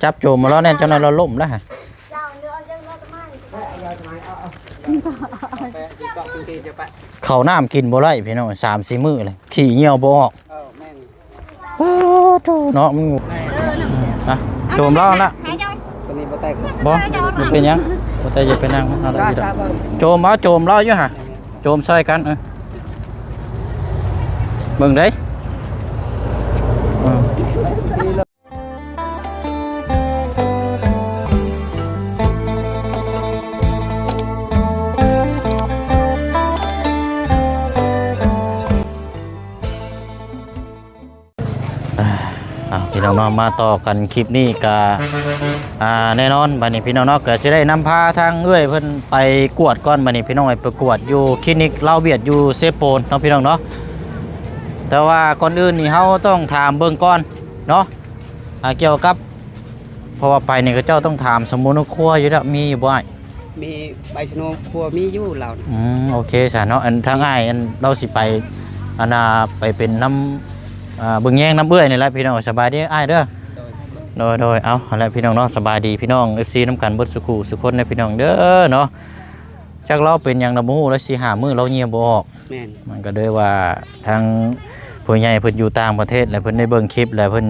ຈັບໂຈມມາແລ້ວແນ່ ເຈົ້າໜ້ອຍລາວລົ້ມແລ້ວ. ເຂົ້ານ້ຳກິນບໍ່ໄດ້ພີ່ນ້ອງ ສາມສີ່ມື້ເລີຍ ຂີ້ຍ່ຽວບໍ່ອອກ. ເອີ ແມ່ນ. ໂອ້ໂຕເນາະ ມັນ ອ່ະ ໂຈມລາວນະ ຕົວນີ້ບໍ່ແຕກບໍ່? ບໍ່ເປັນຫຍັງ ບໍ່ແຕກ ຢ່າໄປນັ່ງ ໂຈມເອົາ ໂຈມລາວຢູ່ຫະ ໂຈມຊ່ອຍກັນ ເອີ ເບິ່ງເດ້ ເອີ. ອ່າ ພີ່ນ້ອງເນາະ ມາຕໍ່ກັນຄລິບນີ້ກະ ອ່າ ແນ່ນອນ ບັດນີ້ພີ່ນ້ອງເນາະ ກະຊິໄດ້ນຳພາທາງເອື້ອຍເພິ່ນໄປກວດກ່ອນ ບັດນີ້ພີ່ນ້ອງເອີຍ ໄປກວດຢູ່ຄລີນິກລາວຫວຽດຢູ່ເຊໂປນເນາະ ພີ່ນ້ອງເນາະ. ແຕ່ວ່າກ່ອນອື່ນນີ້ເຮົາຕ້ອງຖາມເບິ່ງກ່ອນເນາະ ອ່າ ກ່ຽວກັບ ເພາະວ່າໄປນີ້ເຂົາເຈົ້າຕ້ອງຖາມສຳມະໂນຄົວຢູ່ແລ້ວ ມີຢູ່ບໍ່ອ້າຍ? ມີໃບສຳມະໂນຄົວ ມີຢູ່ລາວນະ. ອືມ ໂອເຄຊະເນາະ ອັນທາງອ້າຍ ອັນລາວຊິໄປ ອັນນ່າ ໄປເປັນນຳ ອ່າ ເບິ່ງແຍງນຳເອື້ອຍນີ້ແຫຼະພີ່ນ້ອງ. ສະບາຍດີອ້າຍເດີ. ໂດຍ ໂດຍ ໂດຍ ເອົາ ຫັ້ນແຫຼະພີ່ນ້ອງເນາະ ສະບາຍດີພີ່ນ້ອງເອັຟຊີນຳກັນເບິດສູ່ຄູ່ສູ່ຄົນເດີພີ່ນ້ອງເດີເນາະ. ຈັກລາວເປັນຫຍັງລະບໍ່ຮູ້ ລະສີ່ຫ້າມື້ລາວຍ່ຽວບໍ່ອອກ. ແມ່ນ ມັນກໍເລີຍວ່າທາງຜູ້ໃຫຍ່ເພິ່ນຢູ່ຕ່າງປະເທດ ແລະເພິ່ນໄດ້ເບິ່ງຄລິບ ແລະເພິ່ນ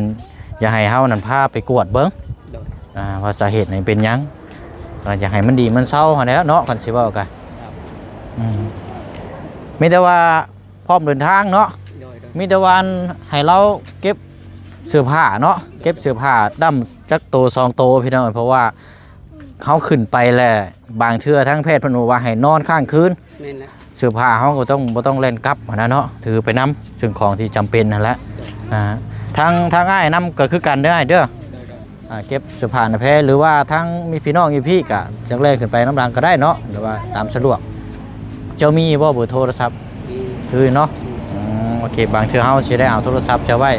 ຢາກໃຫ້ເຮົານັ້ນພາໄປກວດເບິ່ງ ໂດຍ ອ່າ ວ່າສາເຫດນີ້ເປັນຫຍັງ ກໍຢາກໃຫ້ມັນດີມັນເຊົາຫັ້ນແຫຼະເນາະ ຄັນຊິເວົ້າກະ ອືມ ມີແຕ່ວ່າພ້ອມເດີນທາງເນາະ. ໂດຍ ໂດຍ ມີແຕ່ວ່າໃຫ້ລາວເກັບເສື້ອຜ້າເນາະ ເກັບເສື້ອຜ້າດຳຈັກໂຕສອງໂຕພີ່ນ້ອງ ເພາະວ່າ ເຮົາຂຶ້ນໄປແລ້ວ ບາງເທື່ອທາງແພດເພິ່ນບອກວ່າໃຫ້ນອນຄ້າງຄືນ. ແມ່ນແລ້ວ ເສື້ອຜ້າເຮົາກໍຕ້ອງ ບໍ່ຕ້ອງແລ່ນກັບຫັ້ນນະເນາະ ຖືໄປນຳ ເຊິ່ງຂອງທີ່ຈຳເປັນຫັ້ນແຫຼະ. ໂດຍ ອ່າ ທາງ ທາງອ້າຍນຳກໍຄືກັນເດີອ້າຍເດີ. ໂດຍ ໂດຍ ອ່າ ເກັບເສື້ອຜ້ານະແພ ຫຼືວ່າທາງມີພີ່ນ້ອງຢູ່ພີ້ກໍຈັກແລ່ນຂຶ້ນໄປນຳຫຼັງກໍໄດ້ເນາະ ຫຼືວ່າຕາມສະດວກ. ເຈົ້າມີບໍ່ເບີໂທລະສັບ? ມີ ຄືເນາະ. ອືມ ອືມ ໂອເຄ ບາງເທື່ອເຮົາຊິໄດ້ເອົາໂທລະສັບເຈົ້າໄວ້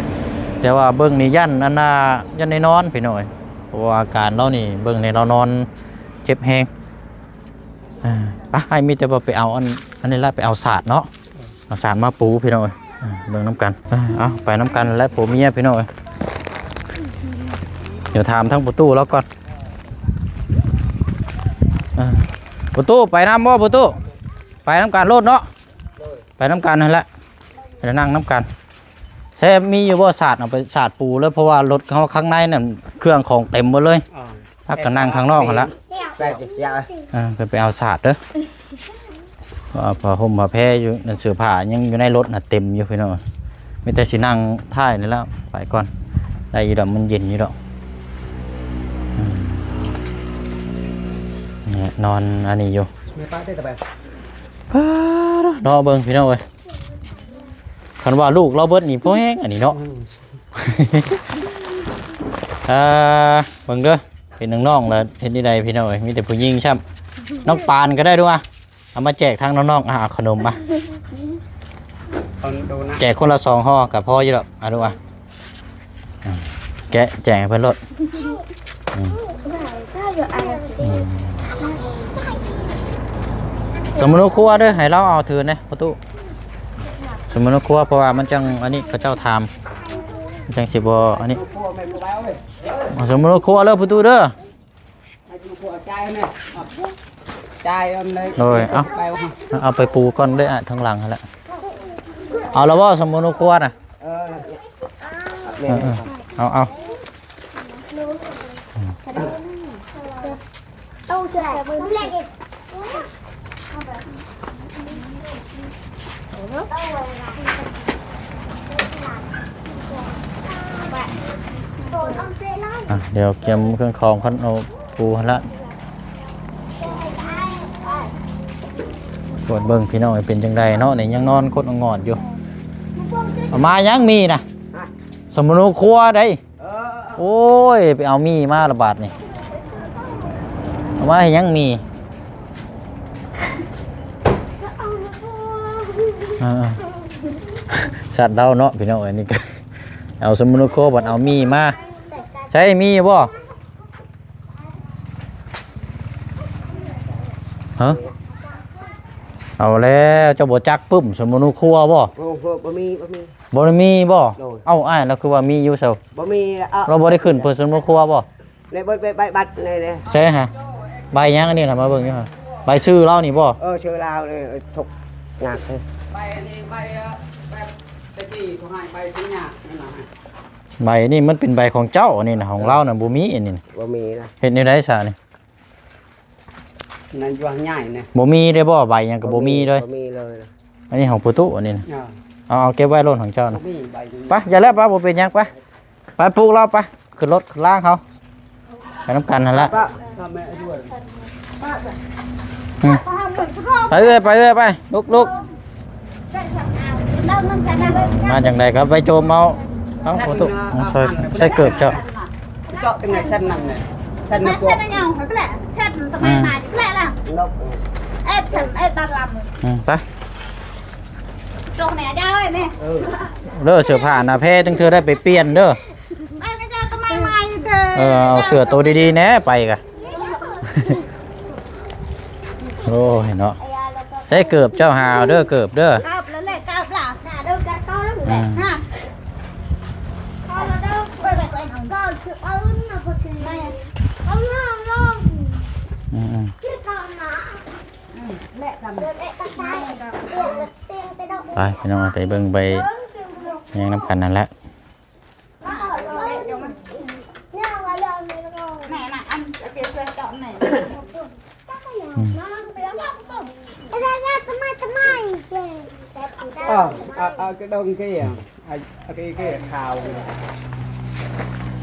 ແຕ່ວ່າເບິ່ງນີ້ຢ້ານອັນນ່າ ຢ້ານໄດ້ນອນພີ່ນ້ອງເອີຍ. ເພາະວ່າອາການລາວນີ້ເບິ່ງແນ່ ລາວນອນເຈັບແຮງ. ອ່າ ໄປ ໃຫ້ມີແຕ່ວ່າໄປເອົາອັນ ອັນນີ້ລະ ໄປເອົາສາດເນາະ ເອົາສາດມາປູພີ່ນ້ອງເອີຍ. ອ່າ ເບິ່ງນຳກັນ ອ່າ ເອົາໄປນຳກັນແຫຼະຜົວເມຍພີ່ນ້ອງເອີຍ. ດຽວຖາມທາງປະຕູລາວກ່ອນ. ອ່າ ປະຕູ ໄປນຳບໍ່ປະຕູ? ໄປນຳກັນໂລດເນາະ. ໂດຍ ໄປນຳກັນຫັ້ນແຫຼະ ໄປນັ່ງນຳກັນ. ແຊມມີຢູ່ບໍ່ສາດ? ເອົາໄປສາດປູເລີຍ ເພາະວ່າລົດເຮົາຂ້າງໃນນັ້ນເຄື່ອງຂອງເຕັມໝົດເລີຍ. ອ່າ ພາກັນນັ່ງຂ້າງນອກຫັ້ນລະ. ໄດ້ ເອີ ໄປ ໄປເອົາສາດເດີ ເພາະຜ້າຫົ່ມຜ້າແພຢູ່ນັ້ນ ເສື້ອຜ້າຍັງຢູ່ໃນລົດນະເຕັມຢູ່ພີ່ນ້ອງ. ມີແຕ່ຊິນັ່ງທ້າຍນີ້ແຫຼະ ໄປກ່ອນ ໄດ້ຢູ່ດອກ ມັນເຢັນຢູ່ດອກ. ອືມ ນີ້ນອນອັນນີ້ຢູ່ ເນາະ ເບິ່ງພີ່ນ້ອງເອີຍ. ຄັນວ່າລູກລາວເບິດນີ້ພໍແຮງອັນນີ້ເນາະ. ອືມ ເອີ ເບິ່ງເດີ ເປັນນ້ອງໆລະເຮັດແນວໃດພີ່ນ້ອງເອີຍ ມີແຕ່ຜູ້ຍິງຊ້ຳ. ນ້ອງປານກໍໄດ້ດູອະ ເອົາມາແຈກທາງນ້ອງໆ ອາ ເອົາຂະໜົມມາ ເອົາດູນະ ແຈກຄົນລະສອງຫໍ່ກໍພໍຢູ່ດອກ. ອາ ດູອະ ອາ ແກະແຈກໃຫ້ເພິ່ນໂລດ. ອືມ ອືມ ສຳມະໂນຄົວເດີ ໃຫ້ລາວເອົາຖືແດ່ປະຕູ ສຳມະໂນຄົວ ເພາະວ່າມັນຈັ່ງອັນນີ້ ເຂົາເຈົ້າຖາມ ມັນຈັ່ງຊິບໍ່ອັນນີ້. ເອົາສຳມະໂນຄົວເດີປະຕູເດີ. ຈ່າຍເອົາເລີຍ ໂດຍ ເອົາ ເອົາໄປປູກ່ອນເດີ ທາງຫຼັງຫັ້ນແຫຼະ. ເອົາລະບໍ່ສຳມະໂນຄົວນະ? ເອີ ເອີ ເອົາ ເອົາ ອ່ະ ດຽວກຽມເຄື່ອງຂອງກ່ອນ ເອົາປູຫັ້ນລະ. ກວດເບິ່ງພີ່ນ້ອງ ເປັນຈັ່ງໃດເນາະ ນີ້ຍັງນອນຄົດອອດຢູ່. ເອົາມາຍັງມີນະ ສຳມະໂນຄົວໃດ. ເອີ ໂອ້ຍ ໄປເອົາມີມາລະບາດນີ້ ເອົາມາໃຫ້ຍັງມີ. ເອີ ສັດເດົາເນາະພີ່ນ້ອງເອີຍ ນີ້ກໍເອົາສຳມະໂນຄົວ ບັດເອົາມີມາ ໃຊ້ມີຢູ່ບໍ່? ຮະ ເອົາແລ້ວ ເຈົ້າບໍ່ຈັກປຶ້ມສຳມະໂນຄົວບໍ່? ໂອ້ ບໍ່ມີ ບໍ່ມີ ບໍ່ໄດ້ມີບໍ່? ໂດຍ ເອົ້າ ອ້າຍລາວຄືວ່າມີຢູ່ຊະ? ບໍ່ມີ ລາວບໍ່ໄດ້ຂຶ້ນປຶ້ມສຳມະໂນຄົວບໍ່? ໃນເບິດໃບ ໃບບັດນີ້ເດ້. ໃຊ່ຮະ? ໃບຫຍັງອັນນີ້ນະ? ມາເບິ່ງຢູ່ຮະ. ໃບຊື່ລາວນີ້ບໍ່? ເອີ ຊື່ລາວນີ້. ເອີ ທຸກຍາກເດ້. ໃບອັນນີ້ໃບ ເອີ ແບບແຕ່ກີ້ເຂົາໃຫ້ໃບສັນຍານັ້ນນະ. ໃບນີ້ມັນເປັນໃບຂອງເຈົ້າ ອັນນີ້ນະ. ຂອງລາວນະບໍ່ມີ ອັນນີ້ນະ. ບໍ່ມີນະ. ເຮັດແນວໃດຊະນີ້? ນັ້ນຢູ່ໃຫຍ່ນະ. ບໍ່ມີເດ້ບໍ່? ໃບຫຍັງກໍບໍ່ມີເລີຍ. ບໍ່ມີເລີຍນະ. ອັນນີ້ຂອງປູຕູ້ຕູ້ ອັນນີ້ນະ. ເອີ ເອົາ ເອົາເກັບໄວ້ໂລດຂອງເຈົ້ານະ. ບໍ່ມີໃບຢູ່. ໄປ ຢ່າແລ້ວ ໄປ ບໍ່ເປັນຫຍັງ. ໄປ ໄປປູກລາວ ໄປ ຂຶ້ນລົດຂຶ້ນລາງເຮົາ ໄປນຳກັນຫັ້ນລະ. ອືມ ໄປເອື້ອຍ ໄປເອື້ອຍ ໄປ ລຸກ ລຸກ. ມາຈັ່ງໃດກໍໄປໂຈມເອົາ. ເອົາ ຂໍໂທດ ໃສ່ ໃສ່ເກີບເຈົ້າ. ເຈາະຈັ່ງໃດຊັ້ນນັ້ນນະ? ຊັ້ນນັ້ນ ເຊັດອັນຫຍັງ ເຊັດຕະໄມມາອີກແລ້ວລະ. ເອັດຊັ້ນ ເອັດບາດລຳ. ອືມ ໄປ. ໂຕນີ້ເຈົ້າເອີຍນີ້. ເອີ ເດີ ເສື້ອຜ້າໜ້າແພຈັ່ງເທື່ອໄດ້ໄປປ່ຽນເດີ. ເອີ ເອົາເສື້ອໂຕດີໆແດ່ໄປກະ. ໂອ້ຍເນາະ ໃສ່ເກີບເຈົ້າຫາເດີ ເກີບເດີ. ອືມ ອືມ ອືມ ໄປພີ່ນ້ອງ ໄປເບິ່ງ ໄປຫຍັງນຳກັນນັ້ນແຫຼະ. ແມ່ນະ ອັນ ເອົາໄປເພື່ອເຈາະແມ່. ອືມ ເອົາ ເອົາ ເອົາກະດົງເກຍ ເອົາ ເອົາເກຍຂາວ.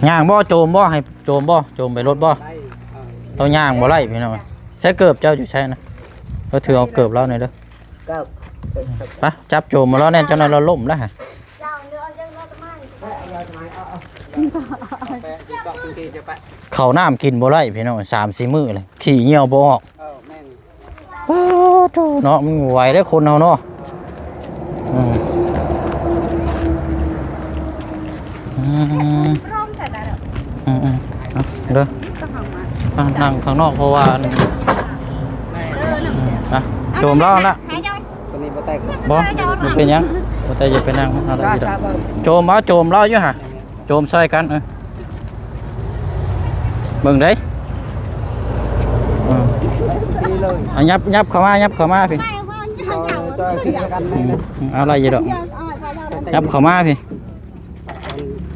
ຍ່າງບໍ່? ໂຈມບໍ່? ໃຫ້ໂຈມບໍ່? ໂຈມໄປລົດບໍ່? ໄດ້ ເອີ ເຮົາຍ່າງບໍ່ໄດ້ພີ່ນ້ອງ. ໃສ່ເກີບເຈົ້າຢູ່ໃສນະ? ເຮົາຖືເອົາເກີບລາວແດ່ເດີ. ໄປ ຈັບໂຈມມາລອແນ່ ຈັກໜ່ອຍລາວລົ້ມແລ້ວ. ເຂົ້ານ້ຳກິນບໍ່ໄດ້ພີ່ນ້ອງ ສາມສີ່ມື້ເລີຍ ຂີ້ຍ່ຽວບໍ່ອອກ. ເອີ ແມ່ນ. ໂອ້ໂຕເນາະ ມັນບໍ່ໄຫວເດ້ຄົນເຮົາເນາະ. ອືມ ອືມ ອືມ ເອົາເດີ ອ່ະ ນັ່ງຂ້າງນອກ ເພາະວ່າ ອ່ະ ໂຈມລາວຫັ້ນລະ. ໂຕນີ້ບໍ່ແຕກ ບໍ່ ບໍ່ເປັນຫຍັງ ບໍ່ແຕກ ຢ່າໄປນັ່ງ ໂຈມເອົາ ໂຈມລາວຢູ່ຫະ ໂຈມຊ່ອຍກັນ. ເອີ ເບິ່ງເດ້ ເອີ ອັນ ຫຍັບ ຫຍັບເຂົ້າມາ ຫຍັບເຂົ້າມາພີ້. ເອີ ເອົາໄດ້ຢູ່ດອກ ຫຍັບເຂົ້າມາພີ້.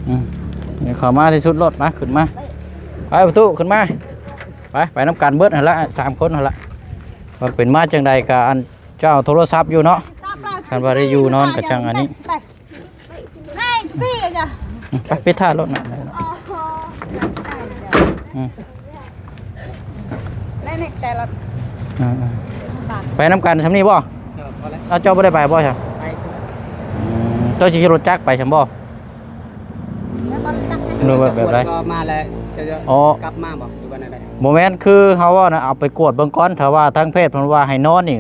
ອືມ ເຂົ້າມາທີ່ສຸດໂລດ ມາ ຂຶ້ນມາ ໄປປະຕູ ຂຶ້ນມາ ໄປ ໄປນຳກັນເບິດຫັ້ນລະ ສາມຄົນຫັ້ນລະ. ວ່າເປັນມາຈັ່ງໃດກະ ອັນ ເຈົ້າໂທລະສັບຢູ່ເນາະ ຄັນວ່າໄດ້ຢູ່ນອນກະຈັ່ງອັນນີ້. ໄປ ປິດທ້າຍລົດນະ. ອືມ ແລ້ວນີ້ແຕ່ລະ ອືມ ໄປນຳກັນຊ່ຳນີ້ບໍ່? ເອີ ພໍແລ້ວ ເອົາ ເຈົ້າບໍ່ໄດ້ໄປບໍ່ຊະ? ໄປ ອືມ ເຈົ້າຊິຂີ່ລົດຈັກໄປຊ່ຳບໍ່? ຫຼືວ່າແບບໃດ? ມາແລ້ວ ເຈົ້າຈະ ອໍ ກັບມາບໍ່ ຫຼືວ່າແນວໃດ? ບໍ່ແມ່ນ ຄືເຮົາເວົ້ານະ ເອົາໄປກວດເບິ່ງກ່ອນ ຖ້າວ່າທາງແພດເພິ່ນວ່າໃຫ້ນອນນີ້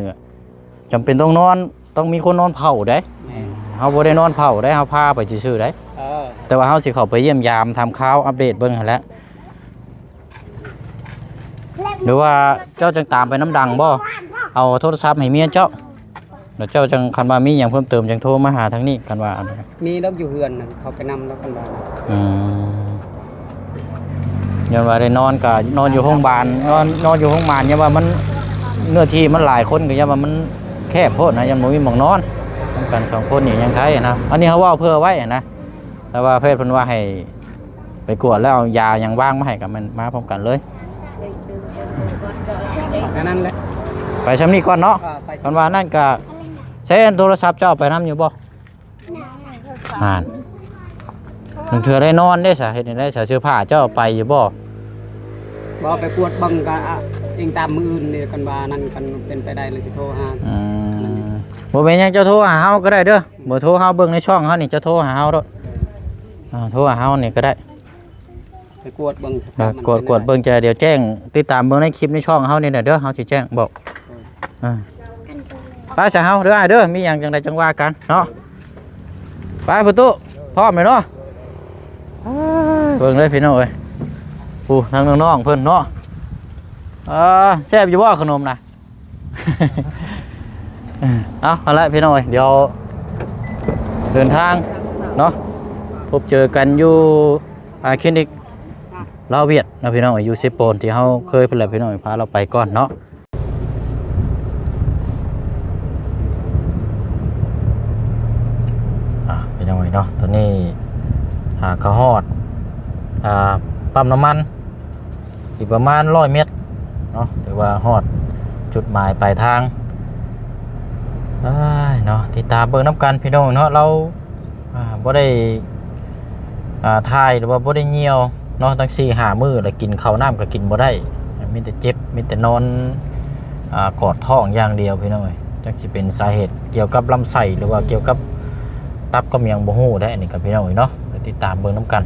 ຈຳເປັນຕ້ອງນອນ ຕ້ອງມີຄົນນອນເຝົ້າເດ້. ແມ່ນ ເຮົາບໍ່ໄດ້ນອນເຝົ້າເດ້ ເຮົາພາໄປຊື່ໆເດ້. ເອີ ແຕ່ວ່າເຮົາຊິເຂົ້າໄປຢ້ຽມຢາມ ຖາມຂ່າວ ອັບເດດເບິ່ງຫັ້ນແຫຼະ. ຫຼືວ່າເຈົ້າຈັ່ງຕາມໄປນຳດັງບໍ່? ເອົາໂທລະສັບໃຫ້ເມຍເຈົ້າ ແລ້ວເຈົ້າຈັ່ງ ຄັນວ່າມີຫຍັງເພີ່ມເຕີມຈັ່ງໂທມາຫາທາງນີ້ ຄັນວ່າ ມີດອກຢູ່ເຮືອນນະ ເຂົາໄປນຳດອກ ຄັນວ່າ. ອືມ ຍ້ອນວ່າໄດ້ນອນກະນອນຢູ່ໂຮງບານ ນອນ ນອນຢູ່ໂຮງບານ ຍ້ອນວ່າມັນ ເນື້ອທີ່ມັນຫຼາຍຄົນ ກະຢ້ານວ່າມັນແຄບໂພດນະ ຢ້ານບໍ່ມີໝ່ອງນອນນຳກັນສອງຄົນນີ້ ຍັງໄຄນະ. ອັນນີ້ເຮົາເວົ້າເພື່ອໄວ້ນະ ແຕ່ວ່າແພດເພິ່ນວ່າໃຫ້ໄປກວດແລ້ວເອົາຢາຫຍັງວາງມາໃຫ້ ກະແມ່ນມາພ້ອມກັນເລີຍ. ແຄ່ນັ້ນແຫຼະ ໄປຊ່ຳນີ້ກ່ອນເນາະ. ເອີ ໄປ ຄັນວ່ານັ້ນກະ ໃຊ້ອັນໂທລະສັບເຈົ້າເອົາໄປນຳຢູ່ບໍ່? ຫັ້ນ ບາງເທື່ອໄດ້ນອນເດ້ຊະ ເຮັດແນວໃດຊະ? ເສື້ອຜ້າເຈົ້າເອົາໄປຢູ່ບໍ່? ບໍ່ ໄປກວດເບິ່ງກະ ອະ ອີງຕາມມື້ອື່ນນີ້ ຄັນວ່ານັ້ນ ຄັນເປັນໄປໄດ້ແລ້ວຊິໂທຫາ. ອືມ ບໍ່ເປັນຫຍັງ ເຈົ້າໂທຫາເຮົາກະໄດ້ເດີ ເບີໂທເຮົາເບິ່ງໃນຊ່ອງເຮົານີ້ ເຈົ້າໂທຫາເຮົາໂລດ. ເອີ ໂທຫາເຮົານີ້ກະໄດ້. ໄປກວດເບິ່ງສະພາບ ເອີ ກວດ ກວດເບິ່ງ ຈະ ດຽວແຈ້ງ ຕິດຕາມເບິ່ງໃນຄລິບໃນຊ່ອງເຮົານີ້ແຫຼະເດີ ເຮົາຊິແຈ້ງບອກ. ເອີ ເອີ ໄປຊະເຮົາເດີ ອ້າຍເດີ ມີຫຍັງຈັ່ງໃດຈັ່ງວ່າກັນເນາະ. ໄປປະຕູ ພ້ອມແລ້ວເນາະ. ເບິ່ງເດີພີ່ນ້ອງເອີຍ ຜູ້ ທາງນ້ອງໆເພິ່ນເນາະ. ເອີ ແຊບຢູ່ບໍ່ຂະໜົມນະ? ເອົາ ຫັ້ນແຫຼະພີ່ນ້ອງເອີຍ ດຽວເດີນທາງເນາະ ພົບເຈີກັນຢູ່ ອ່າ ຄລີນິກ ລາວຫວຽດເນາະພີ່ນ້ອງ ຢູ່ເຊໂປນ ທີ່ເຮົາເຄີຍພຸ້ນແຫຼະພີ່ນ້ອງ ພາລາວໄປກ່ອນເນາະ. ອ່າ ພີ່ນ້ອງເອີຍເນາະ ຕອນນີ້ຫາກະຮອດ ອ່າ ປ້ຳນ້ຳມັນ ອີກປະມານຮ້ອຍແມັດເນາະ ຖືວ່າຮອດຈຸດໝາຍປາຍທາງ. ອ້າຍເນາະ ຕິດຕາມເບິ່ງນຳກັນພີ່ນ້ອງເນາະ ລາວ ອ່າ ບໍ່ໄດ້ ອ່າ ຖ່າຍ ຫຼືວ່າບໍ່ໄດ້ຍ່ຽວເນາະ ຕັ້ງສີ່ຫ້າມື້ ແລ້ວກິນເຂົ້ານ້ຳກໍກິນບໍ່ໄດ້ ມີແຕ່ເຈັບ ມີແຕ່ນອນ ອ່າ ກອດທ້ອງຢ່າງດຽວພີ່ນ້ອງເອີຍ. ຈັກຊິເປັນສາເຫດກ່ຽວກັບລຳໄສ້ ຫຼືວ່າກ່ຽວກັບຕັບກັບຫຍັງ ບໍ່ຮູ້ເດ້ ອັນນີ້ກໍພີ່ນ້ອງເອີຍເນາະ ໄປຕິດຕາມເບິ່ງນຳກັນ.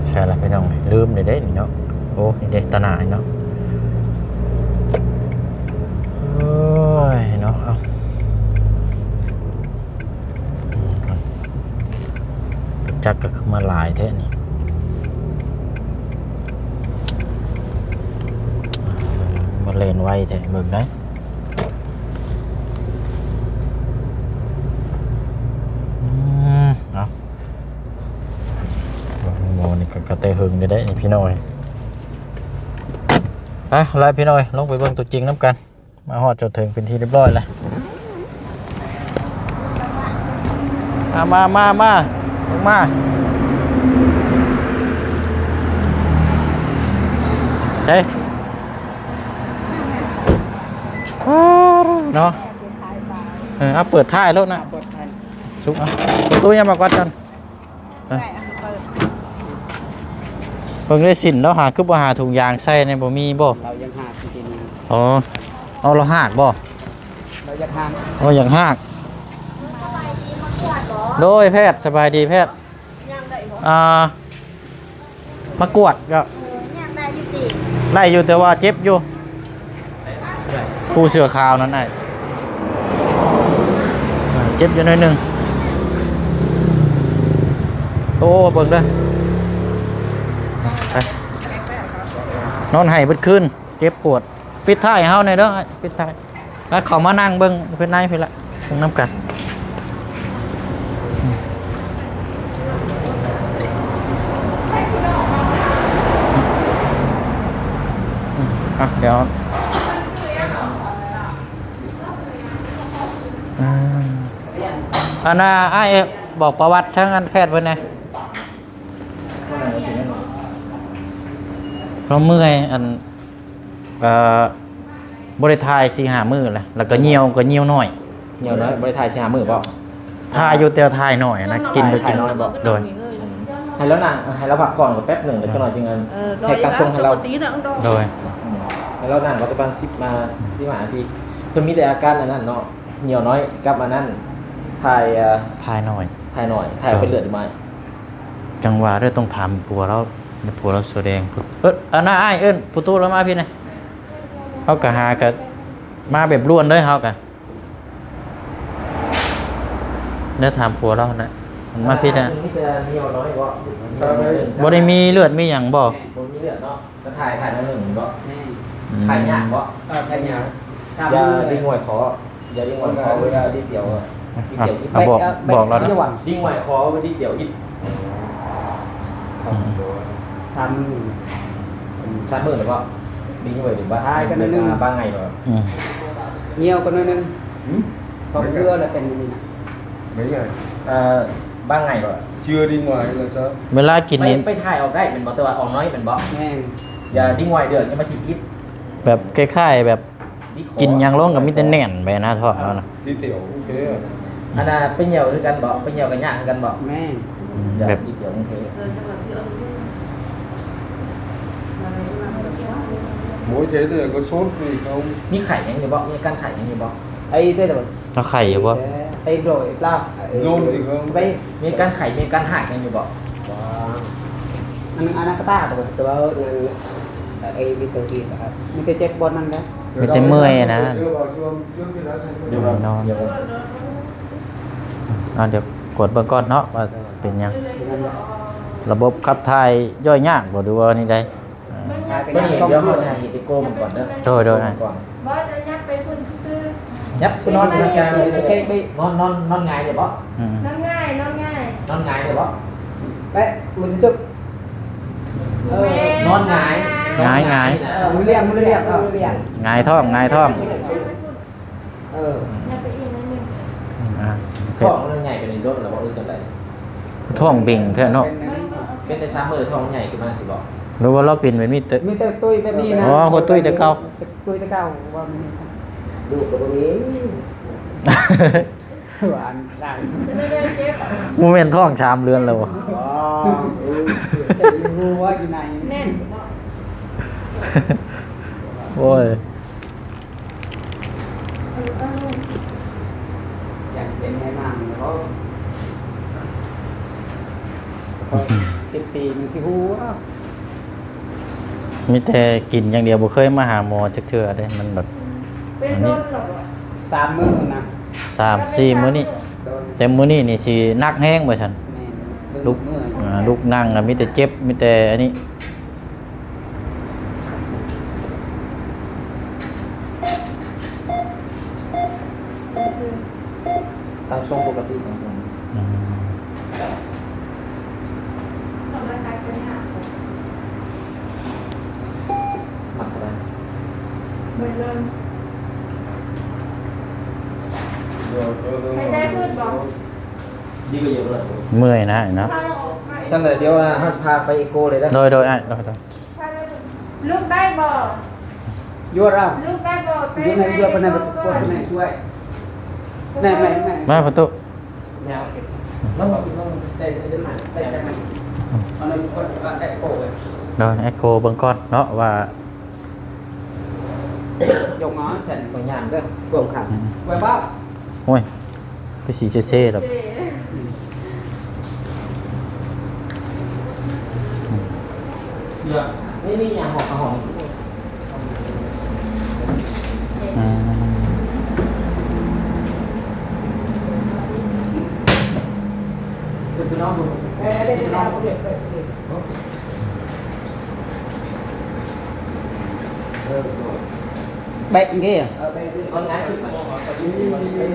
ໃຊ່ລະພີ່ນ້ອງ ລືມເດ້ເດ້ນີ້ເນາະ. ໂອ້ ນີ້ເດ້ຕາໜ້າເນາະ ໂອ້ຍເນາະ. ເອົາ ລົດຈັກກໍຄືມາຫຼາຍແທ້ນີ້ ມາແລ່ນໄວແທ້ ເບິ່ງໄດ໋. ອືມ ເອົາ ເບິ່ງໝໍນີ້ກໍ ກໍແຕ່ເຫິງເດ້ ນີ້ພີ່ນ້ອງເອີຍ. ໄປລະພີ່ນ້ອງເອີຍ ລົງໄປເບິ່ງຕົວຈິງນຳກັນ. ມາຮອດຈົນເຖິງເປັນທີ່ຮຽບຮ້ອຍແລ້ວ. ມາ ມາ ມາ ມາ ລົງມາ. ໃສ່ ເນາະ ເອີ ເອົາເປີດທ້າຍໂລດນະ. ເອົາເປີດທ້າຍ ສຸກ ເອົາປະຕູຍັງມາກວາດກັນ. ເອີ ເບິ່ງໄດ້ສິນແລ້ວ ຫາຄືບໍ່ຫາຖົງຢາງໃສ່ນີ້ ບໍ່ມີບໍ່? ລາວຍັງຫາກກິນ. ອໍ ເອົາ ລາວຫາກບໍ່? ລາວຢາກຫາກ ໂອ້ ຢາກຫາກ. ໂດຍ ແພດ ສະບາຍດີແພດ. ຍ່າງໄດ້ບໍ່? ອ່າ ມາກວດກໍ ເອີ ຍ່າງໄດ້ຢູ່ຕິ? ໄດ້ຢູ່ ແຕ່ວ່າເຈັບຢູ່. ຜູ້ເສື້ອຂາວນັ້ນໄອ້ ເຈັບຢູ່ໜ້ອຍໜຶ່ງ. ໂອ້ ເບິ່ງເດີ ໄປ ນອນໄຫ້ເບິດຄືນ ເຈັບປວດ. ປິດທ້າຍໃຫ້ເຮົາແດ່ເດີ ປິດທ້າຍ. ແລ້ວເຂົ້າມານັ່ງເບິ່ງເພິ່ນໃນພີ້ລະ ເບິ່ງນຳກັນ. ອ່ະ ດຽວ ອ່າ ອັນນ່າ ອ້າຍ ບອກປະຫວັດທາງອັນແພດເພິ່ນແດ່. ເພາະເມື່ອຍ ອັນ ເອີ ບໍ່ໄດ້ຖ່າຍສີ່ຫ້າມື້ແລ້ວ ແລ້ວກໍຍ່ຽວ ກໍຍ່ຽວໜ້ອຍ. ຍ່ຽວໜ້ອຍ ບໍ່ໄດ້ຖ່າຍສີ່ຫ້າມື້ບໍ? ຖ່າຍຢູ່ ແຕ່ວ່າຖ່າຍໜ້ອຍນະ ກິນກໍກິນໜ້ອຍ. ໂດຍ ໃຫ້ລາວນັ່ງ ໃຫ້ລາວພັກຜ່ອນກ່ອນແປັບໜຶ່ງ ແລ້ວຈັກໜ້ອຍຈຶ່ງ ເອີ ແພັກກັນສົ່ງໃຫ້ລາວ. ໂດຍ ອືມ ໃຫ້ລາວນັ່ງກໍປະມານສິບມາ ສິບຫ້ານາທີ. ເພິ່ນມີແຕ່ອາການອັນນັ້ນເນາະ ຍ່ຽວໜ້ອຍ ກັບອັນນັ້ນ ຖ່າຍ ເອີ ຖ່າຍໜ້ອຍ ຖ່າຍໜ້ອຍ ຖ່າຍເປັນເລືອດຢູ່ໃໝ່. ຈັ່ງວ່າເດີ ຕ້ອງຖາມຜົວລາວ ໃຫ້ຜົວລາວສະແດງ. ເອີ ອັນນ່າ ອ້າຍ ເອີ້ນຜູ້ຕູ້ລາວມາພີ້ນະ. ເຮົາກະຫາກະມາແບບດ່ວນເລີຍ ເຮົາກະໄດ້ຖາມຜົວລາວນະ ມັນມາພີ້ນະ. ບໍ່ໄດ້ມີເລືອດມີຫຍັງບໍ? ບໍ່ມີເລືອດເນາະ. ກະຖ່າຍ ຖ່າຍໜ້ອຍໜຶ່ງເນາະ. ອືມ ຖ່າຍຍາກບໍ? ເອີ ຖ່າຍຍາກ. ຢ່າດິງໄຫວຂໍ ຢ່າດິງໄຫວຂໍ ເວລາດິດດຽວ ດິດດຽວ ບອກ ບອກລາວ ດິງໄຫວຂໍ ດິດດຽວ ອືມ ສາມມື້ ສາມມື້ແລ້ວບໍ? ດິງໄຫວ ບາງ ບາງໄງບໍ? ອືມ ຍ່ຽວກັນໜ້ອຍໜຶ່ງ. ຫືມ ສອງເທື່ອແລ້ວເປັນອັນນີ້ນະ. ເອີ ບາງໄງບໍ? ເວລາກິນນີ້ ໄປ ໄປຖ່າຍອອກໄດ້ແມ່ນບໍ່? ແຕ່ວ່າອອກໜ້ອຍແມ່ນບໍ່? ແມ່ນ. ຢ່າດິງໄຫວເດີ ຢ່າມາທີ່ຜິດ. ແບບຄ້າຍໆແບບກິນຫຍັງລົງກໍມີແຕ່ແໜ້ນໄປນະ ທ້ອງເຮົານະ. ດີເຕວ ໂອເຄ. ອັນນ່າ ໄປຍ່ຽວຄືກັນບໍ່? ໄປຍ່ຽວກໍຍາກຄືກັນບໍ່? ແມ່ນ. ອືມ ແບບດີເຕວ ໂອເຄ. ໂອ້ຍ ເທດແຕ່ກໍສົດນີ້ເຂົາ ມີໄຂ້ຫຍັງຢູ່ບໍ່? ມີອາການໄຂ້ຫຍັງຢູ່ບໍ່? ໄອແຕ່ ເຮົາໄຂ້ຢູ່ບໍ່? ໄປໂດຍເປົ່າ ໂຍມຊິເບິ່ງ ໄປ ມີການໄຂ້ ມີການຫາກຫຍັງຢູ່ບໍ່? ບໍ່ ມັນອະນາກະຕາກໍບໍ່ ແຕ່ວ່ານັ້ນ ໄອ້ວິດໂຕທີ່ ມີແຕ່ເຈັບບ່ອນນັ້ນແຫຼະ ມີແຕ່ເມື່ອຍນະ ນອນ ເອົາ ດຽວກວດເບິ່ງກ່ອນເນາະ ວ່າເປັນຫຍັງ ລະບົບຂັບຖ່າຍຍ່ອຍຍາກບໍ່ ຫຼືວ່າແນວໃດ? ຕົວນີ້ດຽວເຮົາຊິໃຫ້ເຮັດເອໂກເບິ່ງກ່ອນເດີ ໂດຍໆ ເບິ່ງກ່ອນ ບໍ່ ຈະຍັບໄປພຸ້ນຊື່ໆ ຍັບຄືນອນທຳການ ນອນ ນອນ ນອນຫງາຍໄດ້ບໍ່? ອືມ ນອນຫງາຍ ນອນຫງາຍ ນອນຫງາຍໄດ້ບໍ່? ແປະ ມັນຈະ ເອີ ນອນຫງາຍ ຫງາຍ ຫງາຍ ເອີ ໝູນລຽງ ໝູນລຽງ ເອີ ໝູນລຽງ ຫງາຍທ້ອງ ຫງາຍທ້ອງ ເອີ ອືມ ອືມ ອາ ທ້ອງມັນໃຫຍ່ປານນີ້ດົນແລ້ວບໍ່ ຫຼືຈັ່ງໃດ? ທ້ອງເບັ່ງແທ້ເນາະ ເປັນໄດ້ສາມມື້ທ້ອງໃຫຍ່ຂຶ້ນມາຊີ້ບໍ່? ຫຼືວ່າລາວເປັນແບບນີ້ແຕ່ ມີແຕ່ຕຸ້ຍແບບນີ້ນະ ອໍ ຫົວຕຸ້ຍແຕ່ເກົ່າ ຕຸ້ຍແຕ່ເກົ່າ ວ່າມັນ ລູກກໍບໍ່ມີ ວ່າອັນນັ້ນ ເປັນແນວໃດເຈັບ? ບໍ່ແມ່ນທ້ອງສາມເດືອນແລ້ວບໍ່? ອໍ ເອີ ແຕ່ຢູ່ຮູ້ວ່າຢູ່ໃນ ແໜ້ນບໍ່? ໂອ້ຍ ເອີ ເອີ ຢາກເປັນແມ່ນາງເນາະ ສິບປີມັນຊິຮູ້ວ່າ ມີແຕ່ກິນຢ່າງດຽວ ບໍ່ເຄີຍມາຫາໝໍຈັກເທື່ອເດ້ ມັນແບບ ເປັນດົນແລ້ວບໍ່? ສາມມື້ນະ ສາມສີ່ມື້ນີ້ ໂດຍ ແຕ່ມື້ນີ້ນີ້ຊິໜັກແຮງວ່າຊັ້ນ ແມ່ນ ລຸກ ເມື່ອຍ ອ່າ ລຸກນັ່ງກໍມີແຕ່ເຈັບ ມີແຕ່ອັນນີ້ ຕັ້ງຊົງປົກກະຕິ ຕັ້ງຊົງ ອືມ ມັກເທົ່າໃດ? ເໝື່ອຍເລີຍ ຫາຍໃຈຟືດບໍ່? ດີກວ່າເຢາະເລີຍ ເມື່ອຍນະເນາະ ຊັ້ນແຫຼະ ດຽວເຮົາຊິພາໄປເອໂກເລີຍເດີ ໂດຍໆ ອ້າຍ ໂດຍໆ ລຸກໄດ້ບໍ່? ຢູ່ລາວ ລຸກໄດ້ບໍ່? ຢູ່ໃນເຮືອເພິ່ນໃຫ້ປະຕູ ເພິ່ນໃຫ້ຊ່ວຍ ແມ່ນໆໆ ມາປະຕູ ແນວ ນ້ອງ ນ້ອງໄດ້ ໄດ້ ໄດ້ໃຊ້ໄໝ? ເອົານ້ຳ ເພິ່ນກໍເອັກໂກເລີຍ ໂດຍ ເອັກໂກເບິ່ງກ່ອນເນາະວ່າ ຍົກມາຊັ້ນ ໄປຍ່າງເດີ ກວມຂາ ອືມ ໄວ້ບໍ່? ໂອ້ຍ ຄືຊິເຊໆດອກ ເຊ ນີ້ ນີ້ຫຍັງ ຫອກ ຫອກ ອືມ ຄືນ້ອງ ເອີ ເອີ ເອີ ແບກເດ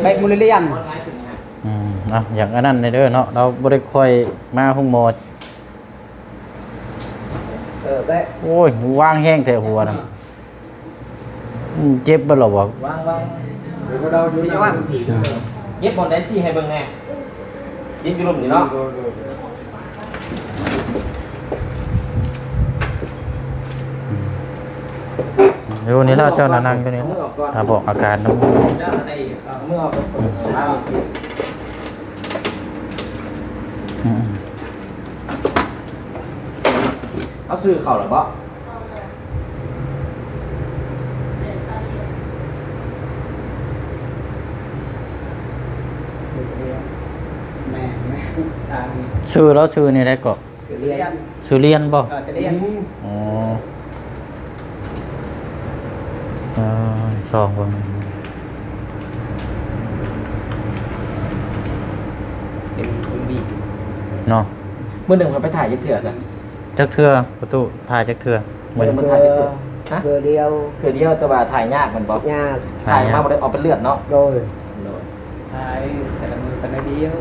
ແບກໝູນລຽງ ອືມ ເອົາ ຢ່າງອັນນັ້ນແດ່ເດີເນາະ ລາວບໍ່ໄດ້ຄ່ອຍມາໂຮງໝໍ ເອີ ແບກ ໂອ້ຍ ວາງແຮງແທ້ຫົວນະ ອືມ ເຈັບເບິດແລ້ວບໍ່? ວາງ ວາງ ເຈັບບ່ອນໃດຊີ້ໃຫ້ເບິ່ງແດ່ ເຈັບຢູ່ລຸ່ມນີ້ເນາະ ຢູ່ນີ້ລະ ເຈົ້ານະນັ່ງຢູ່ນີ້ລະ ຖ້າບອກອາການນຳ ເອົາມືອອກກ່ອນ ເອົາມືອອກກ່ອນ ອືມ ເອົາ ຊື້ເຂົ້າແລ້ວບໍ່? ແມ່ນ ແມ່ນ ຊື່ລາວຊື່ແນວໃດເກາະ? ຊື່ລຽນ ຊື່ລຽນບໍ່? ເອີ ຕະລຽນ ອໍ ເອີ ຊອງເບິ່ງ ເປັນຄົນດີເນາະ ມື້ໜຶ່ງເຮົາໄປຖ່າຍຈັກເທື່ອຊະ? ຈັກເທື່ອປະຕູ ຖ່າຍຈັກເທື່ອ? ມື້ໜຶ່ງມັນຖ່າຍຈັກເທື່ອ? ຮະ? ເທື່ອດຽວ ເທື່ອດຽວ ແຕ່ວ່າຖ່າຍຍາກແມ່ນບໍ່? ຍາກ ຖ່າຍມາບໍ່ໄດ້ອອກເປັນເລືອດເນາະ? ໂດຍ ໂດຍ ຖ່າຍແຕ່ລະມື້ກໍໜ້ອຍດຽວ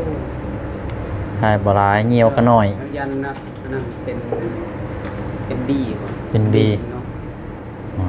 ຖ່າຍບໍ່ຫຼາຍ ຍ່ຽວກໍໜ້ອຍ ຢ້ານໜັກ ອັນນັ້ນເປັນ ເປັນບີ ເປັນບີ ເນາະ.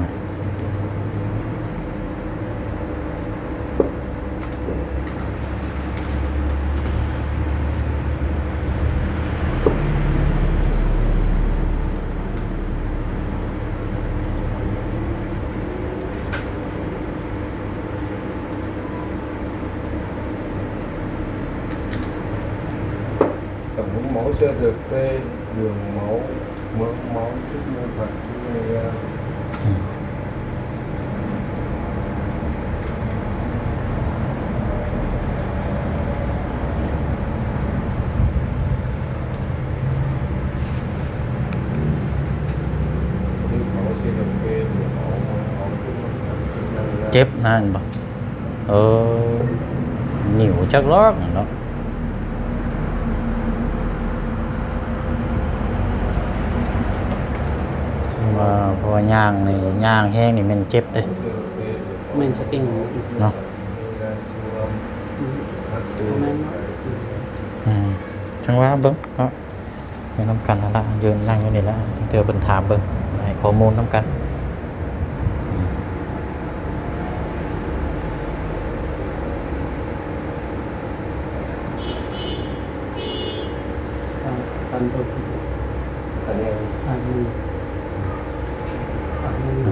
Tổng thống máu sẽ được phê đường máu, mẫu máu trước nhân vật Julia. ອືມ. ເຈັບນັ້ນບໍ່? ເອີ ນິ້ວຈັກລອກນັ້ນເນາະ ວ່າ ເພາະວ່າຍ່າງນີ້ ຍ່າງແຮງນີ້ແມ່ນເຈັບເດ້ ແມ່ນສະຕິງເນາະ ອືມ ແມ່ນເນາະ ອືມ ຈັ່ງວ່າເບິ່ງເນາະ. ຢູ່ນຳກັນຫັ້ນລະ ຢືນນັ່ງຢູ່ນີ້ລະ ເທື່ອເພິ່ນຖາມເບິ່ງ ໃຫ້ຂໍ້ມູນນຳກັນ ປັນເບິ່ງ ປັນແນວ ປັນນີ້ ປັນນີ້.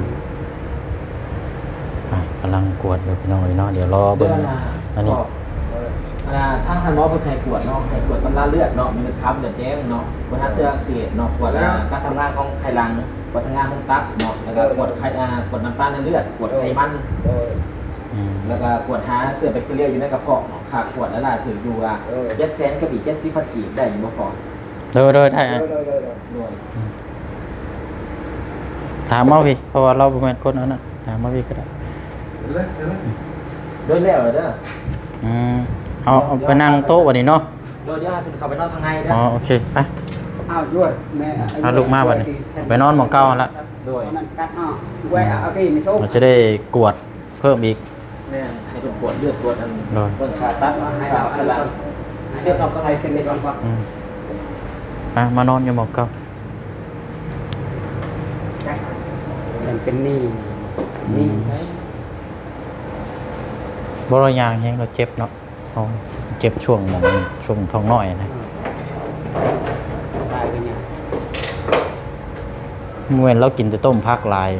ອ່ະ ກຳລັງກວດຢູ່ພີ່ນ້ອງເອີຍເນາະ ດຽວລໍເບິ່ງ ເລື່ອງ ອັນນີ້ ອັນນ່າ ທາງທ່ານໝໍເພິ່ນໃຫ້ກວດເນາະ ໃຫ້ກວດຕຳລາເລືອດເນາະ ມີເລືອດຄຳ ເລືອດແດງເນາະ ກວດຫາເຊື້ອອັກເສບເນາະ ກວດ ເອີ ການທຳງານຂອງໄຂຫຼັງ ກວດທາງງານຂອງຕັບເນາະ ແລ້ວກໍ ເອີ ກວດໄຂ ອາ ກວດນ້ຳຕານໃນເລືອດ ກວດ ເອີ ໄຂມັນ ເອີ ອືມ ແລ້ວກໍກວດຫາເຊື້ອແບັກທີເຣຍຢູ່ໃນກະເພາະເນາະ ຄ່າກວດຫຼາຍໆ ຖືກຢູ່ວ່າ ເອີ ເຈັດແສນກັບອີກເຈັດສິບພັນກີບ ໄດ້ຢູ່ບໍ່ພໍ່? ໂດຍ ໂດຍ ໄດ້ ໂດຍ ໂດຍ ໂດຍ ໂດຍ ຖາມເອົາພີ້ ເພາະວ່າລາວບໍ່ແມ່ນຄົນອັນນັ້ນ ຖາມເອົາພີ້ກໍໄດ້ ເຫັນແລ້ວ ເຫັນແລ້ວ ໂດຍ ແລ້ວເດີ ອືມ ເອົາ ເອົາໄປນັ່ງໂຕະບັດນີ້ເນາະ ໂດຍ ດຽວໃຫ້ເພິ່ນເຂົ້າໄປນອນທາງໃນເດີ ອໍ ໂອເຄ ໄປ ອ້າວ ຢວດ ແມ່ ອືມ ເອົາລຸກມາບັດນີ້ ໄປນອນໝ່ອງເກົ່າຫັ້ນລະ ໂດຍ ມັນສະກັດເນາະ ອືມ ໄວ້ເອົາ ເອົາທີ່ມາໂຊ ມັນຈະໄດ້ກວດ ເພີ່ມອີກ ແມ່ນ ໃຫ້ເພິ່ນກວດເລືອດກວດອັນ ໂດຍ ເບິ່ງຄ່າຕັບ ໃຫ້ເຮົາ ຄ່າ ອັນ ເຊັກອອກກ່ອນ ໃຫ້ເຊັກອອກກ່ອນ ອືມ ໄປ ມານອນຢູ່ໝ່ອງເກົ່າ ມັນເປັນນີ້ ອືມ ນີ້ໄປ ບໍ່ລະ ຍ່າງແຮງລະເຈັບເນາະ ເຮົາເຈັບຊ່ວງໝ່ອງ ຊ່ວງທ້ອງນ້ອຍນະ ຕາຍໄປຫຍັງ ບໍ່ແມ່ນລາວກິນແຕ່ຕົ້ມຜັກຫຼາຍ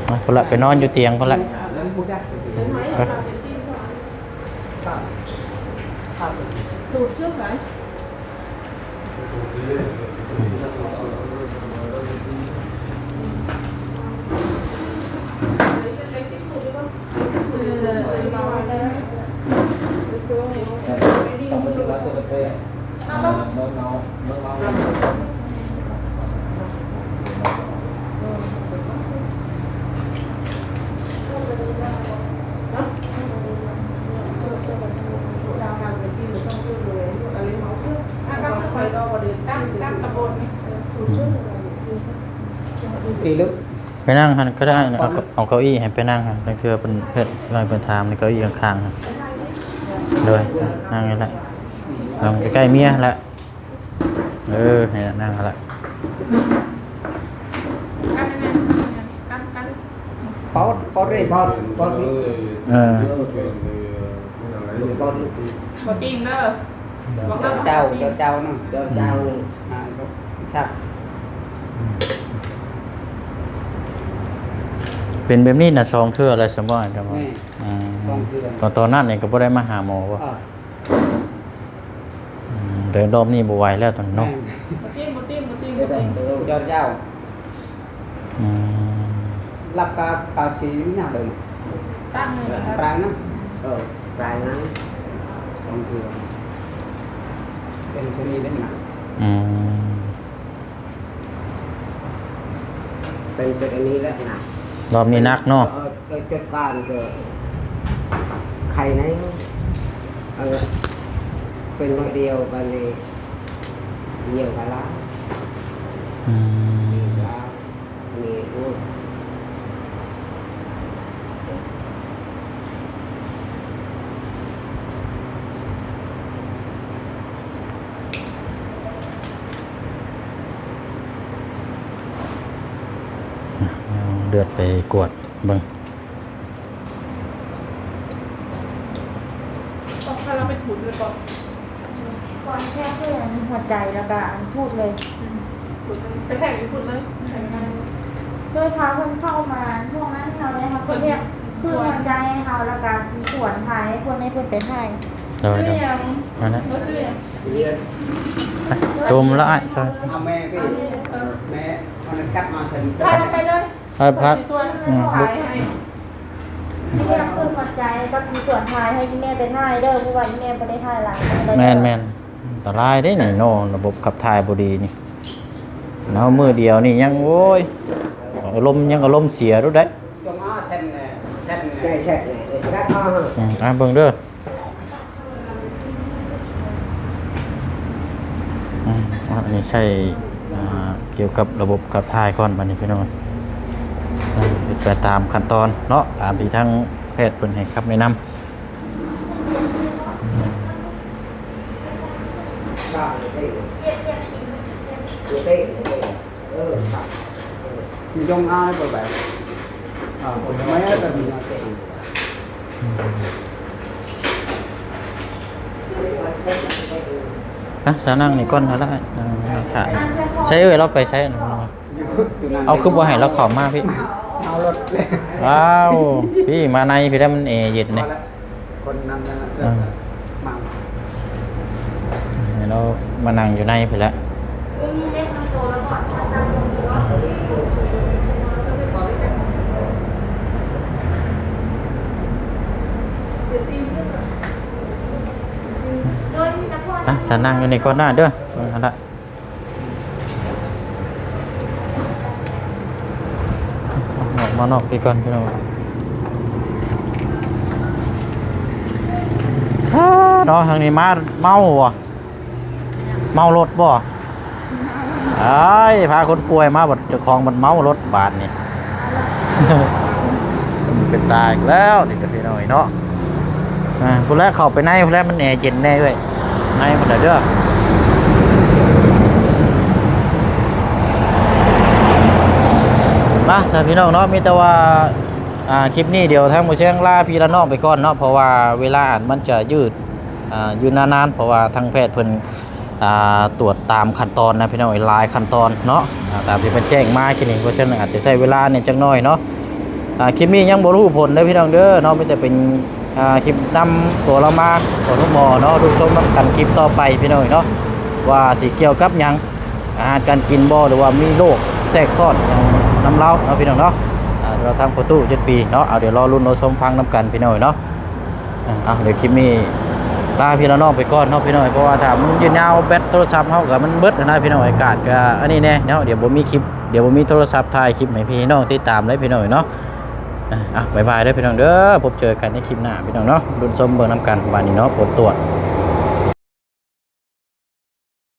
ມາພຸ້ນລະ ໄປນອນຢູ່ຕຽງພຸ້ນລະ ໄປ ອືມ ໄປນັ່ງຫັ້ນກໍໄດ້ ເອົາ ເອົາເກົ້າອີ່ໃຫ້ໄປນັ່ງຫັ້ນ ລາງເທື່ອເພິ່ນເຮັດໃຫ້ເພິ່ນຖາມໃນເກົ້າອີ່ຂ້າງໆຫັ້ນ ໂດຍ ນັ່ງນີ້ແຫຼະ ນັ່ງໃກ້ໆເມຍຫັ້ນແຫຼະ ເອີ ໃຫ້ນັ່ງຫັ້ນແຫຼະ ປອດ ປອດເດ້ ປອດ ປອດ ເອີ ປອດ ບໍ່ຕິງເດີ. ເຈົ້າ ເຈົ້າ ເຈົ້າເນາະ ເຈົ້າ ເຈົ້າ ອືມ ອ່າ ຊັກ ເປັນແບບນີ້ນະ ສອງເທື່ອແລ້ວ ສະບໍ່ ອາດຈະວ່າ ແມ່ນ ອືມ ສອງເທື່ອ ຕອນ ຕອນນັ້ນນີ້ກໍບໍ່ໄດ້ມາຫາໝໍບໍ່? ອ່າ ອືມ ແຕ່ລອບນີ້ບໍ່ໄຫວແລ້ວຕອນເນາະ ແມ່ນ ບໍ່ຕິງ ບໍ່ຕິງ ບໍ່ຕິງ ບໍ່ຕິງ ເຈົ້າ ເຈົ້າ. ອືມ ຫຼັບກະ ກະຕີຫຍັງເລີຍ ຕັ້ງເລີຍ ປາຍນະ ເອີ ປາຍນະ ສອງເທື່ອ ເປັນໂຕນີ້ເດ້ນະ ອືມ ເປັນ ເປັນອັນນີ້ແຫຼະນະ ລອບນີ້ໜັກເນາະ ເອີ ເອີ ເຈັບການກໍໄຂ້ໃນ ເອີ ເປັນໜ້ອຍດຽວ ບາດນີ້ ຢ້ຽວກະຫຼາຍ ອືມ ຫຼາຍ. ນີ້ ໂອ້ຍ ເອົາເລືອດໄປກວດເບິ່ງ ຕ້ອງພາລາໄປຂູດເລືອດບໍ່? ກ່ອນແຄ່ເພື່ອອັນຫົວໃຈ ແລ້ວກະອັນຂູດເລີຍ ອືມ ໄປແທກຢູ່ພຸ້ນເລີຍ ໂດຍ ພາເພິ່ນເຂົ້າມາຫ້ອງນັ້ນໃຫ້ເຮົາ ແລ້ວເຮົາຊິແທກຂູດຫົວໃຈໃຫ້ເຮົາ ແລ້ວກະຊິຂວນຖ່າຍໃຫ້ເພິ່ນ ໃຫ້ເພິ່ນໄປຖ່າຍ ໂດຍ ໂດຍ ນັ້ນແຫຼະ ລຽນ ໄປ ໂຈມລະອ້າຍ ຊ່ອຍ ເອົາແມ່ໄປ ເອີ ແມ່ ເອົາສະກັດມາໃສ່ ໄປເລີຍ. ໄປພັກ ເພິ່ນຊິຊວນ ອືມ ຖວາຍໃຫ້ ເລື່ອງເພິ່ນຂອບໃຈກັບທີ່ສວນຖ່າຍໃຫ້ອີ່ແມ່ໄປຖ່າຍເດີ ເພາະວ່າອີ່ແມ່ບໍ່ໄດ້ຖ່າຍຫຼາຍປານໃດ. ແມ່ນໆ ອັນຕະລາຍເດ້ນີ້ເນາະ ລະບົບຂັບຖ່າຍບໍ່ດີນີ້ ເອົາ ມື້ດຽວນີ້ຍັງ ໂອ້ຍ ອາລົມ ຍັງອາລົມເສຍຢູ່ເດ້. ຈງເອົາເສັ້ນແຫຼະ ເສັ້ນແຫຼະ ໃຫຍ່ແຊກແຫຼະ ອືມ ອ່າ ເບິ່ງເດີ. ອືມ ອັນນີ້ໃຊ້ ອ່າ ກ່ຽວກັບລະບົບຂັບຖ່າຍກ່ອນ ບັດນີ້ພີ່ນ້ອງ. ອ່າ ເຮັດໄປຕາມຂັ້ນຕອນເນາະ ຕາມທີ່ທາງແພດເພິ່ນໃຫ້ຄຳແນະນຳ. ອ່ະ ສາວນັ່ງນີ້ກ່ອນກໍໄດ້ ນັ່ງ ນັ່ງຖ້າ. ໃສເອີຍ ລາວໄປໃສ? ເອົາ ຄືບໍ່ໃຫ້ລາວເຂົ້າມາພີ້? ເອົາລົດ ອ້າວ ພີ້ ມາໃນພີ້ແລ້ວ ມັນແອເຢັນເດ້. ຄົນນັ້ນນະ ເອີ ເອີ ເອີ ເອົາ ໃຫ້ລາວມານັ່ງຢູ່ໃນພີ້ແຫຼະ. ອ່ະ ສາວນັ່ງຢູ່ນີ້ກ່ອນນະເດີ ເບິ່ງຫັ້ນລະ. ອອກມານອກພີ້ກ່ອນພີ່ນ້ອງ. ອ້າ ເນາະ ທາງນີ້ມາເມົາບໍ່? ເມົາລົດບໍ່? ອ້າຍ ພາຄົນປ່ວຍມາ ບັດເຈົ້າຂອງບັດເມົາລົດບາດນີ້. ເປັນຕາອີກແລ້ວນີ້ ພີ່ນ້ອງເອີຍເນາະ. ອ່າ ພຸ້ນແຫຼະ ເຂົ້າໄປໃນພຸ້ນແຫຼະ ມັນແອເຢັນແດ່ເວີ້ຍ ໃນພຸ້ນແຫຼະເດີ. ມາຊະພີ່ນ້ອງເນາະ ມີແຕ່ວ່າ ອ່າ ຄລິບນີ້ດຽວທາງໝູ່ແຊງລາພີ່ລານ້ອງໄປກ່ອນເນາະ ເພາະວ່າເວລາມັນຈະຍືດ ອ່າ ຍືດນານໆ ເພາະວ່າທາງແພດເພິ່ນ ອ່າ ຕວດຕາມຂັ້ນຕອນນະພີ່ນ້ອງເອີຍ ຫຼາຍຂັ້ນຕອນເນາະ ອ່າ ຕາມທີ່ເພິ່ນແຈ້ງມາກີ້ນີ້ ເພາະສະນັ້ນອາດຈະໃຊ້ເວລາແດ່ຈັກໜ້ອຍເນາະ. ອ່າ ຄລິບນີ້ຍັງບໍ່ຮູ້ຜົນເດີພີ່ນ້ອງເດີເນາະ ມີແຕ່ເປັນ ອ່າ ຄລິບນຳຕົວລາວມາ ປະຖົມໝໍເນາະ ລຸນຊົມນຳກັນຄລິບຕໍ່ໄປພີ່ນ້ອງເອີຍເນາະ ວ່າຊິກ່ຽວກັບຫຍັງ ອາຫານການກິນບໍ່ ຫຼືວ່າມີໂລກແຊກຊ້ອນຫຍັງນຳລາວເນາະ ພີ່ນ້ອງເນາະ. ອ່າ ສຳລັບທາງພໍ່ຕູ້ເຈັດປີເນາະ ເອົາ ດຽວລໍລຸ້ນລໍຊົມຟັງນຳກັນພີ່ນ້ອງເນາະ. ອ່າ ເອົາ ດຽວຄລິບນີ້ລາພີ່ລານ້ອງໄປກ່ອນເນາະພີ່ນ້ອງ ເພາະວ່າຖ້າມັນຍືດຍາວແບັດໂທລະສັບເຮົາກໍມັນເບິດຫັ້ນນະພີ່ນ້ອງ ອາກາດກໍອັນນີ້ແດ່ເນາະ ດຽວບໍ່ມີຄລິບ ດຽວບໍ່ມີໂທລະສັບຖ່າຍຄລິບໃຫ້ພີ່ນ້ອງຕິດຕາມເລີຍພີ່ນ້ອງເນາະ. ອ່າ ເອົາ ບາຍບາຍເດີພີ່ນ້ອງເດີ ພົບເຈີກັນໃນຄລິບໜ້າພີ່ນ້ອງເນາະ ລຸ້ນຊົມເບິ່ງນຳກັນບາດນີ້ເນາະ ຜົນຕວດ